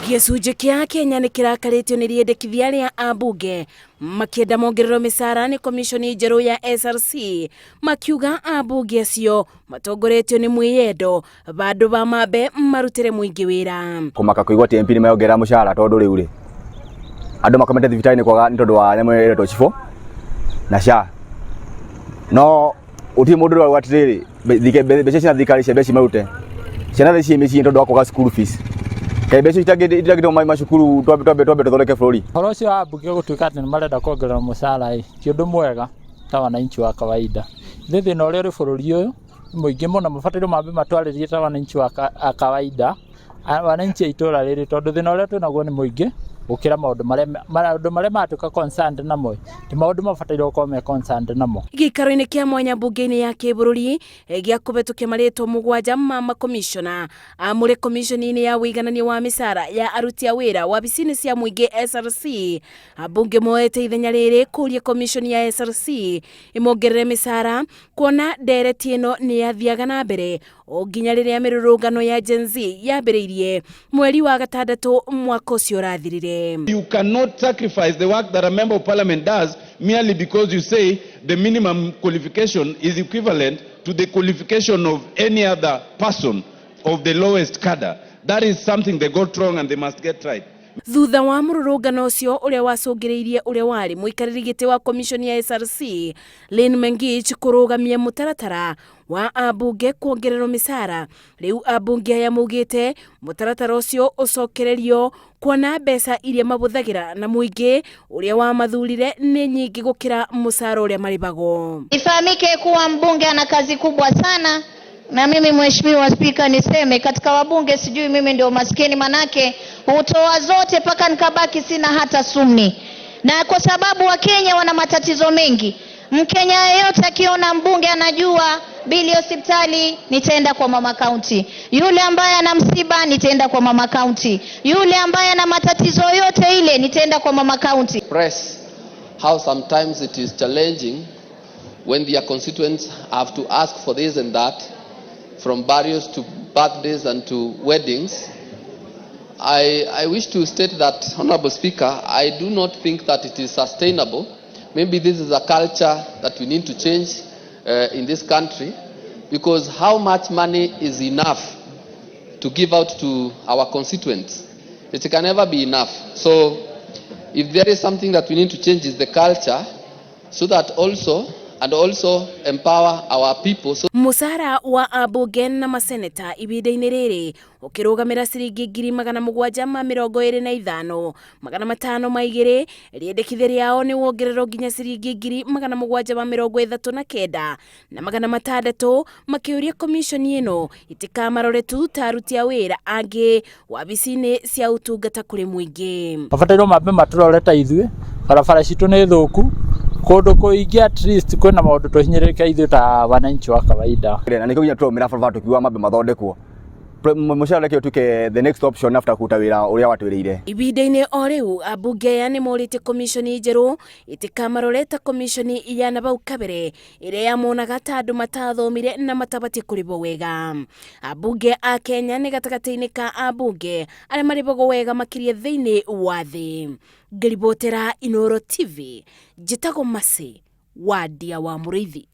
Gĩcunjĩ kĩa Kenya nĩ kĩrakarĩtio nĩ rĩendekithia rĩa ambunge makĩenda mongererwo mĩcara nĩ komiconi njerũ ya SRC, makiuga ambunge acio matongoretio nĩ mwĩyendo vandũ va mambe marutĩre mũingĩ wĩra. Kũmaka kũigua atĩ MP nĩ mayongerera mũcara, tondũ rĩu rĩ andũ makomete thibitarĩ nĩ kwaga, nĩ tondũ wa nyamũ ĩrĩa ĩretwo CHIF na SHA, no gũtirĩ mũndũ ũrauga atĩrĩrĩ mbeca cia thirikari cia mbeca marute ciana thaa ici mĩciĩ tondũ wa kwaga school fees. Kaĩ mbeca itangĩtũma macukuru? Twambe tũthondeke bũrũri. Ũhoro ũcio wa mbunge gũtuĩka atĩ nĩ marenda kuongerera mũcara ĩ ti ũndũ mwega ta wananchi wa kawaida. Ithuĩ thĩna ũrĩa ũrĩ bũrũri ũyũ nĩ mũingĩ mũno, mabataire mambe matwarĩrie ta wananchi wa a kawaida, wananchi a itũra rĩrĩ, tondũ thĩna ũrĩa twĩnaguo nĩ mũingĩ gũkĩra maũndũ marĩa maratuĩka concerned namo, ti maũndũ mabataire gũkorwo me concerned namo. Gĩikaro-inĩ kĩa mwanya mbunge-inĩ ya kĩbũrũri gĩa kũhetũkia marĩtwa 7 ma makomishona amũre komishoni-inĩ ya ũiganania wa mĩcara ya aruti a wĩra wabici-inĩ cia mũingĩ SRC, ambunge moete ithenya rĩrĩ kũria komishoni ya SRC ĩmongerere mĩcara, kuona ndereti ĩno nĩ yathiaga na mbere o nginya rĩrĩa mĩrũrũngano ya Gen Z yambĩrĩirie mweri wa gatandatũ mwaka ũcio ũrathirire. You cannot sacrifice the work that a member of parliament does merely because you say the minimum qualification is equivalent to the qualification of any other person of the lowest cadre. That is something they got wrong and they must get right. Thutha wa mũrũrũngano ũcio ũrĩa wacũngĩrĩirie ũrĩa warĩ mũikarĩri gĩtĩ wa komishoni ya SRC Lynn Mengich kũrũgamia mũtaratara wa ambunge kuongererwo mĩcara, rĩu ambunge aya maugĩte mũtaratara ũcio ũcokererio, kuona mbeca iria mabũthagĩra na mũingĩ ũrĩa wamathurire nĩ nyingĩ gũkĩra mũcara ũrĩa marĩhagwo. Ifahamike kuwa mbunge ana kazi kubwa sana, na mimi, Mheshimiwa Spika, niseme katika wabunge sijui mimi ndio maskini, manake hutoa zote mpaka nikabaki sina hata sumni, na kwa sababu Wakenya wana matatizo mengi. Mkenya yeyote akiona mbunge anajua bili hospitali nitaenda kwa mama county, yule ambaye ana msiba nitaenda kwa mama county, yule ambaye ana matatizo yote ile nitaenda kwa mama county. Press how sometimes it is challenging when their constituents have to ask for this and that, from burials to birthdays and to weddings. I wish to state that, Honorable Speaker, I do not think that it is sustainable. Maybe this is a culture that we need to change in this country, because how much money is enough to give out to our constituents? It can never be enough. So if there is something that we need to change, is the culture, so that also and also empower our people so Mũcara wa ambunge na maseneta ihinda-inĩ rĩrĩ ũkĩrũgamĩra ciringi 725,502. Rĩendekithia rĩao nĩ wongererwo nginya ciringi 739,600, makĩũria komishoni ĩno itikamarore tu ta aruti a wĩra angĩ wabici-inĩ cia ũtungata kũrĩ mũingĩ. Mabatairwo mambe matũrore ta ithuĩ, barabara citũ nĩ thũku kũndũ kũingĩ, at least kwĩna maũndũ tũhinyĩrĩrĩke ithuĩ ta wananchi wa kawaida. Na nĩkĩo nginya tũraumĩra barabara tũkiuga mambe mathondekwo, mũcara reke ũtuĩke the next option after kũruta wĩra ũrĩa watwĩrĩire. Ihinda-inĩ o rĩu, ambunge aya nĩ morĩtie komishoni njerũ ĩtikamarore ta komishoni ya nabau kabere ĩrĩa yamonaga ta andũ matathomire na matabatiĩ kũrĩhwo wega. Ambunge a Kenya nĩ gatagatĩ-inĩ ka ambunge arĩa marĩhagwo wega makĩria thĩinĩ wa thĩ. Ngĩribotera Inooro TV, njĩtagwo Mercy Wandia wa Mũrĩithi.